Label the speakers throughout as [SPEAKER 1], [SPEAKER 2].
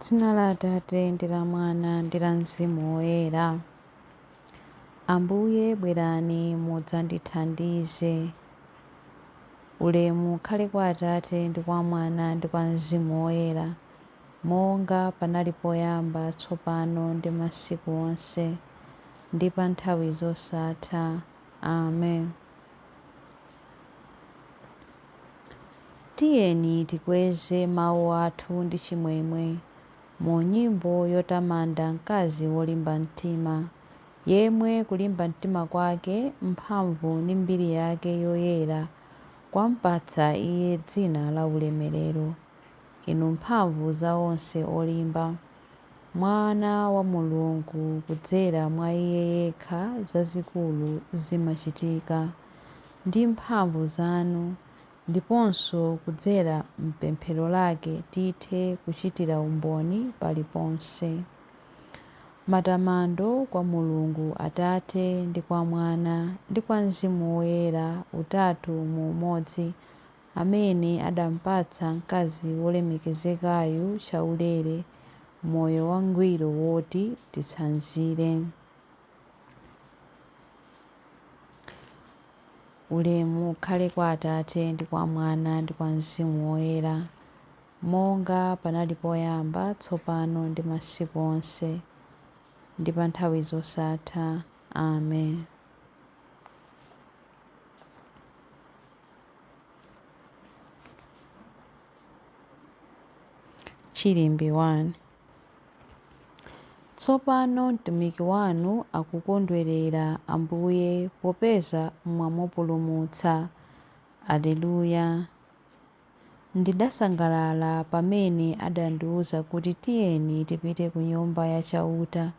[SPEAKER 1] Dzina la Atate ndi la Mwana ndi la Mzimu Woyera. Ambuye bwerani mudzandithandize. Ulemu ukhale kwa Atate ndi kwa Mwana ndi kwa Mzimu Woyera, monga panali poyamba, tsopano ndi masiku onse, ndi pa nthawi zosatha. Amen. Tiyeni tikweze mawu athu ndi chimwemwe mu nyimbo yotamanda mkazi wolimba mtima, yemwe kulimba mtima kwake, mphamvu ndi mbiri yake yoyera kwampatsa iye dzina la ulemerero. Inu mphamvu za onse olimba, Mwana wa Mulungu kudzera mwa iye yekha zazikulu zimachitika. Ndi mphamvu zanu, ndiponso kudzera m'pemphero lake tithe kuchitira umboni paliponse. Matamando kwa Mulungu Atate ndi kwa Mwana ndi kwa Mzimu Woyera, Utatu mu umodzi, amene adampatsa mkazi wolemekezekayu chaulere moyo wangwiro woti titsanzire. Ulemu ukhale kwa Atate ndi kwa Mwana ndi kwa Mzimu Woyera, monga panali poyamba, tsopano ndi masiku onse, ndi pa nthawi zosatha. Amen. Chilimbi 1. Tsopano mtumiki wanu akukondwerera, Ambuye, popeza mwamupulumutsa. Alleluya. Ndidasangalala pamene adandiwuza kuti tiyeni tipite ku Nyumba ya Chauta.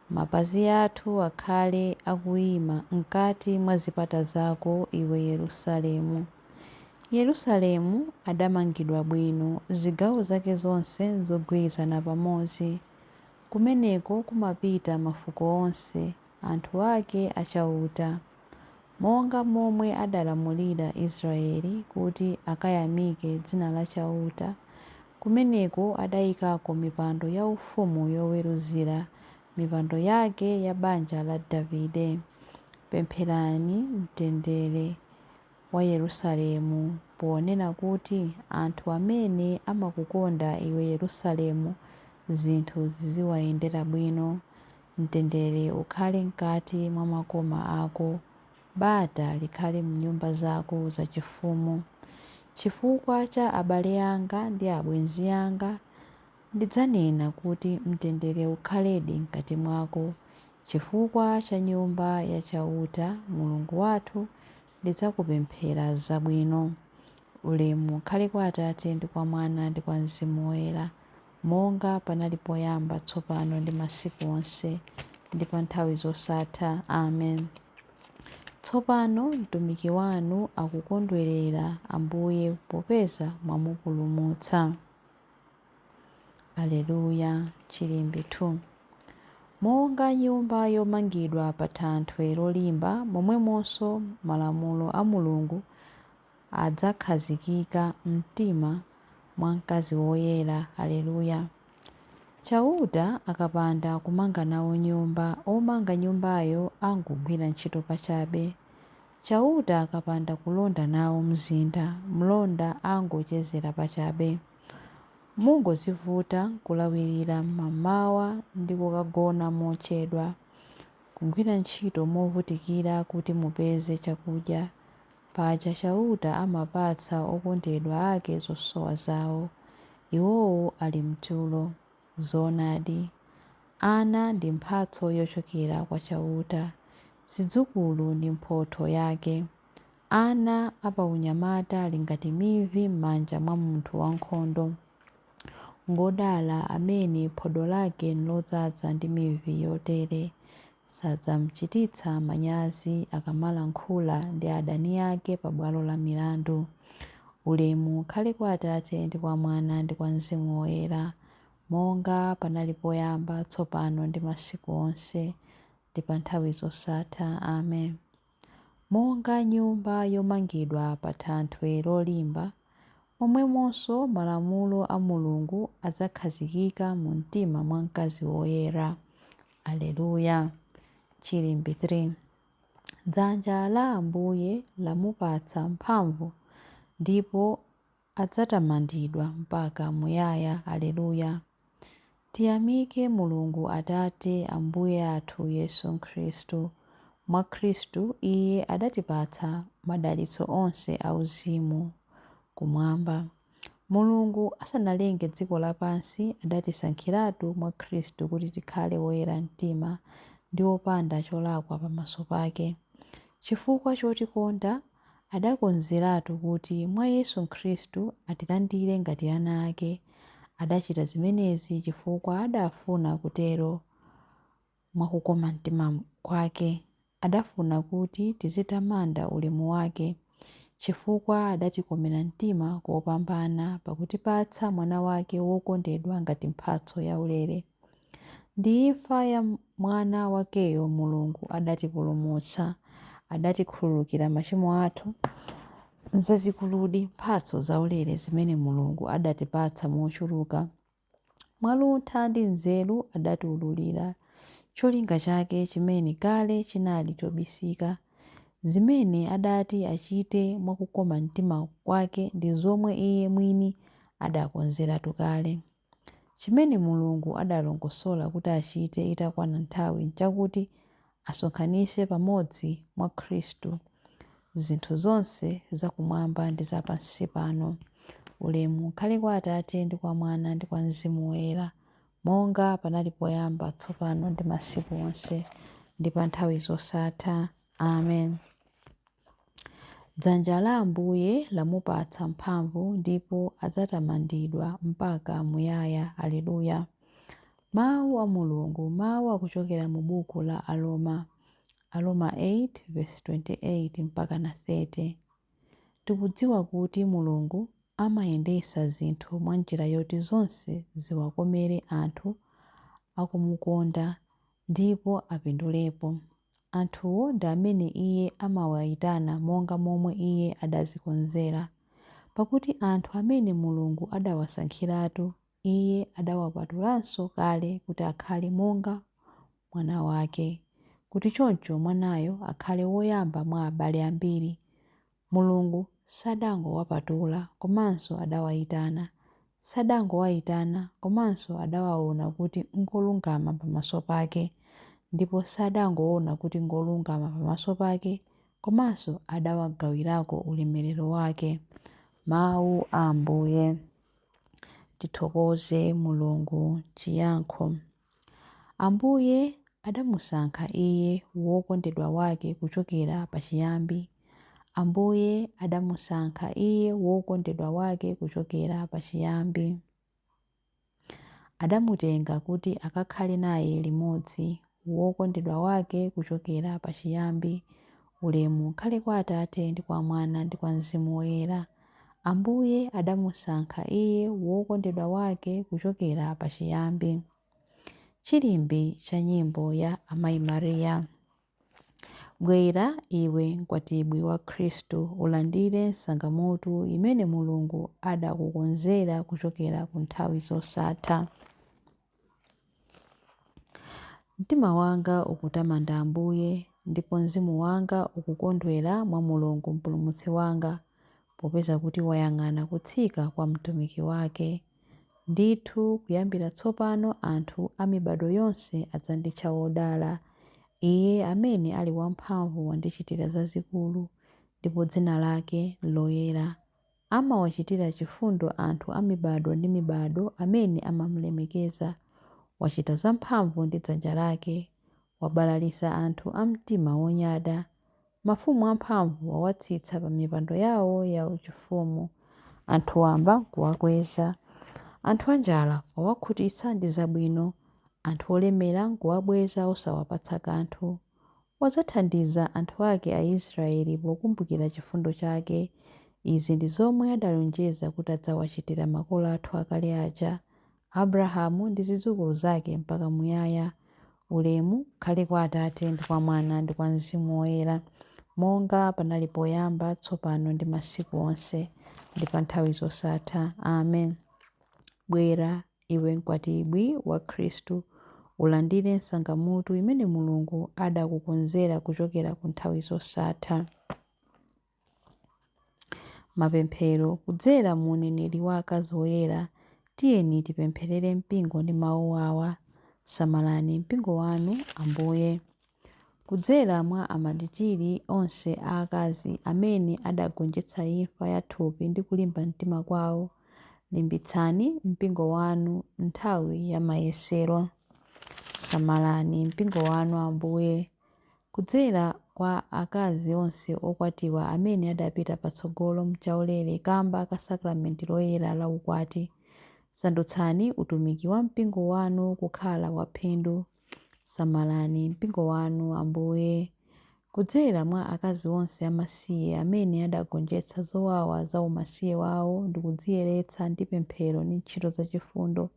[SPEAKER 1] Mapazi athu akhale akuima m'kati mwa zipata zako, iwe Yerusalemu. Yerusalemu adamangidwa bwino, zigawo zake zonse nzogwirizana pamodzi. Kumeneko kumapita mafuko onse, anthu ake a Chauta, monga momwe adalamulira Israele kuti akayamike dzina la Chauta. Kumeneko adaikako mipando yaufumu yoweruzira, mipando yake ya banja la Davide. Pempherani mtendere wa Yerusalemu, ponena kuti, Anthu amene amakukonda iwe Yerusalemu, zinthu ziziwayendera bwino. Mtendere ukhale m'kati mwa makoma ako, bata likhale m'nyumba zako zachifumu. Chifukwa cha abale anga ndi abwenzi anga, ndidzanena kuti, Mtendere ukhaledi m'kati mwako. Chifukwa cha Nyumba ya Chauta, Mulungu wathu, ndidzakupemphera zabwino. Ulemu ukhale kwa Atate ndi kwa Mwana ndi kwa Mzimu Woyera, monga panali poyamba, tsopano ndi masiku onse, ndi pa nthawi zosatha. Amen. Tsopano mtumiki wanu akukondwerera, Ambuye, popeza mwamupulumutsa. Alleluya, Chilimbi 2. Monga nyumba yomangidwa pa thanthwe lolimba, momwemonso malamulo a Mulungu adzakhazikika m'mtima mwa mkazi woyera. Alleluya. Chauta akapanda kumanga nawo nyumba, omanga nyumbayo angogwira ntchito pachabe. Chauta akapanda kulonda nawo mzinda, mlonda angochezera pachabe. Mungodzivuta nkulawirira m'mawa ndi kukagona mochedwa, kugwira ntchito movutikira kuti mupeze chakudya. Paja Chauta amapatsa okondedwa ake zosowa zao, iwowo ali m'tulo. Zoonadi, ana ndi mphatso yochokera kwa Chauta, zidzukulu ndi mphotho yake. Ana apaunyamata ali ngati mivi m'manja mwa munthu wankhondo. Ngwodala amene phodo lake nlodzaza ndi mivi yotere. Sadzamchititsa manyazi akamalankhula ndi adani ake pa bwalo la milandu. Ulemu ukhale kwa Atate ndi kwa Mwana ndi kwa Mzimu Woyera, monga panali poyamba, tsopano ndi masiku onse, ndi pa nthawi zosatha. Amen. Monga nyumba yomangidwa pa thanthwe lolimba, Momwemonso malamulo a Mulungu adzakhazikika mu mtima mwa mkazi woyera. Alleluya. Chilimbi 3. Dzanja la Ambuye lamupatsa mphamvu ndipo adzatamandidwa mpaka muyaya. Alleluya. Tiyamike Mulungu Atate Ambuye athu Yesu Khristu. Mwa Khristu Iye adatipatsa madalitso onse auzimu kumwamba. Mulungu asanalenge dziko lapansi adatisankhiratu mwa Khristu kuti tikhale woyera mtima ndi wopanda cholakwa pamaso pake. Chifukwa chotikonda, adakonzeratu kuti mwa Yesu Khristu atilandire ngati ana ake. Adachita zimenezi chifukwa adafuna kutero mwa kukoma mtima kwake. Adafuna kuti tizitamanda ulemu wake, chifukwa adatikomera mtima kopambana pakutipatsa Mwana wake wokondedwa ngati mphatso yaulere. Ndi imfa ya Mwana wakeyo Mulungu adatipulumutsa, adatikhululukira machimo athu. Nzazikuludi mphatso zaulere zimene Mulungu adatipatsa mochuluka. Mwaluntha ndi nzeru adatiwululira cholinga chake chimene kale chinali chobisika. Zimene adati achite mwa kukoma mtima kwake ndi zomwe Iye mwini adakonzeratu kale. Chimene Mulungu adalongosola kuti achite itakwana nthawi nchakuti asonkhanitse pamodzi mwa Khristu zinthu zonse zakumwamba ndi za pansi pano. Ulemu ukhale kwa Atate ndi kwa Mwana ndi kwa Mzimu Woyera, monga panali poyamba, tsopano ndi masiku onse, ndi pa nthawi zosatha. Amen. Dzanja la Ambuye lamupatsa mphamvu ndipo adzatamandidwa mpaka muyaya. Alleluya. Mawu a Mulungu. Mawu akuchokera mu buku la Aroma. Aroma 8 verse 28 mpaka na 30. Tikudziwa kuti Mulungu amayendetsa zinthu mwa njira yoti zonse ziwakomere anthu akumukonda ndipo apindulepo. Anthuwo ndi amene Iye amawayitana monga momwe Iye adazikonzera. Pakuti anthu amene Mulungu adawasankhiratu, Iye adawapatulanso kale kuti akhale monga Mwana wake, kuti choncho Mwanayo akhale woyamba mwa abale ambiri. Mulungu sadangowapatula, komanso adawayitana. Sadangowayitana, komanso adawaona kuti ngolungama pamaso pake. Ndipo sadangoona kuti ngolungama pamaso pake, komanso adawagawirako ulemerero wake. Mawu a Ambuye. Tithokoze Mulungu. Chiyankho. Ambuye adamusankha iye wokondedwa wake kuchokera pachiyambi. Ambuye adamusankha iye wokondedwa wake kuchokera pachiyambi. Adamutenga kuti akakhale naye limodzi, wokondedwa wake kuchokera pachiyambi. Ulemu ukhale kwa Atate ndi kwa Mwana ndi kwa Mzimu Woyera. Ambuye adamusankha iye wokondedwa wake kuchokera pachiyambi. Chilimbi cha nyimbo ya Amayi Maria. Bwera iwe mkwatibwi wa Khristu, ulandire nsangamutu imene Mulungu adakukonzera kuchokera ku nthawi zosatha. Mtima wanga ukutamanda Ambuye, ndipo mzimu wanga ukukondwera mwa Mulungu Mpulumutsi wanga, popeza kuti wayang'ana kutsika kwa mtumiki wake. Ndithu, kuyambira tsopano anthu a mibadwo yonse adzanditcha wodala. Iye amene ali wamphamvu wandichitira zazikulu, ndipo dzina lake n'loyera. Amawachitira chifundo anthu a mibadwo ndi mibadwo amene amamulemekeza. Wachita zamphamvu ndi dzanja lake. Wabalalitsa anthu a mtima wonyada. Mafumu amphamvu wawatsitsa pa mipando yawo yauchifumu, anthu wamba n'kuwakweza. Anthu anjala wawakhutitsa ndi zabwino, anthu olemera n'kuwabweza osawapatsa kanthu. Wadzathandiza anthu ake Aisraeli pokumbukira chifundo chake. Izi ndi zomwe adalonjeza kuti adzawachitira makolo athu akale aja, Abrahamu ndi zidzukulu zake mpaka muyaya. Ulemu ukhale kwa Atate ndi kwa Mwana ndi kwa Mzimu Woyera, Monga panali poyamba, tsopano ndi masiku onse, ndi pa nthawi zosatha. Amen. Bwera, iwe mkwatibwi wa Khristu, ulandire nsangamutu imene Mulungu adakukonzera kuchokera ku nthawi zosatha. Mapemphero kudzera mu uneneri wa akazi oyera, tiyeni tipempherere mpingo ndi mawu awa: Samalani mpingo wanu, Ambuye. Kudzera mwa amalitiri onse a akazi amene adagonjetsa imfa ya thupi ndi kulimba mtima kwawo, limbitsani mpingo wanu nthawi ya mayesero. Samalani mpingo wanu, Ambuye. Kudzera kwa akazi onse okwatiwa amene adapita patsogolo mchaulere kamba ka sakramenti loyera la ukwati, sandutsani utumiki wa mpingo wanu kukhala waphindu. Samalani mpingo wanu, Ambuye. Kudzera mwa akazi onse amasiye amene adagonjetsa zowawa za umasiye wawo ndi kudziyeretsa ndi pemphero ndi ntchito zachifundo,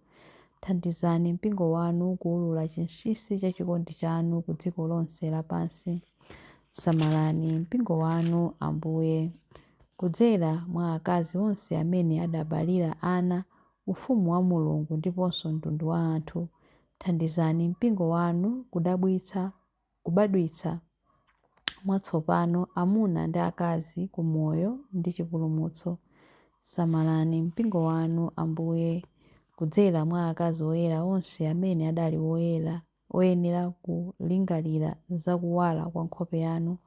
[SPEAKER 1] thandizani mpingo wanu kuwulula chinsinsi cha chikondi chanu ku dziko lonse lapansi. Samalani mpingo wanu, Ambuye. Kudzera mwa akazi onse amene adabalira ana ufumu wa Mulungu ndiponso mtundu wa anthu, thandizani mpingo wanu kubadwitsa mwatsopano amuna ndi akazi ku moyo ndi chipulumutso. Samalani mpingo wanu, Ambuye. Kudzera mwa akazi oyera onse amene adali oyenera kulingalira za kuwala kwa nkhope yanu,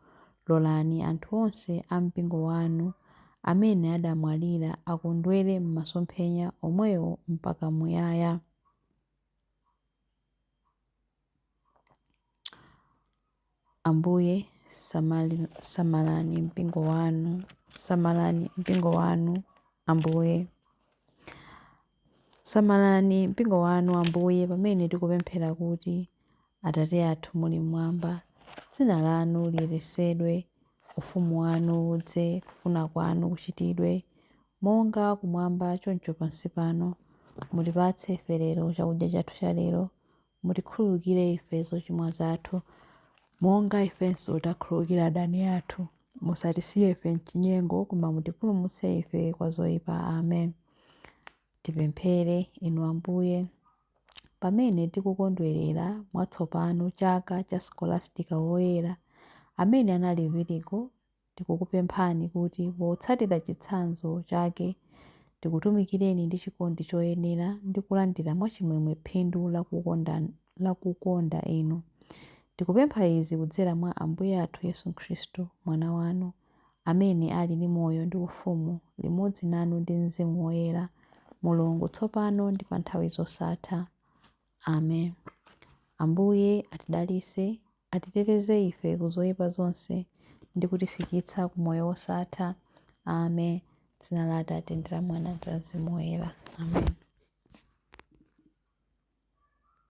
[SPEAKER 1] lolani anthu onse a mpingo wanu amene adamwalira akondwere m'masomphenya omwewo mpaka muyaya. Ambuye, samalani mpingo wanu, samalani mpingo wanu, Ambuye. Samalani mpingo wanu, Ambuye, pamene tikupemphera kuti, Atate athu muli mmwamba, dzina lanu liyeretsedwe, ufumu wanu udze, kufuna kwanu kuchitidwe, monga kumwamba choncho pansi pano. Mutipatse ife lero chakudya chathu cha lero. Mutikhululukire ife zochimwa zathu, monga ifenso takhululukira adani athu. Musatisiye ife m'chinyengo, koma mutipulumutse ife kwa zoyipa. Amen. Tipemphere. Inu Ambuye, pamene tikukondwerera mwatsopano chaka cha Skolastica Woyera, amene anali virigo, tikukupemphani kuti potsatira chitsanzo chake tikutumikireni ndi chikondi choyenera ndi kulandira mwachimwemwe phindu la kukonda inu. Tikupempha izi kudzera mwa Ambuye athu Yesu Khristu, Mwana wanu, amene ali ndi moyo ndi ufumu limodzi nanu ndi Mzimu Woyera, Mulungu, tsopano ndi pa nthawi zosatha. Amen. Ambuye atidalitse, atiteteze ife ku zoyipa zonse ndi kutifikitsa ku moyo wosatha. Amen. Dzina la Atate ndi la Mwana ndi la Mzimu Woyera. Amen.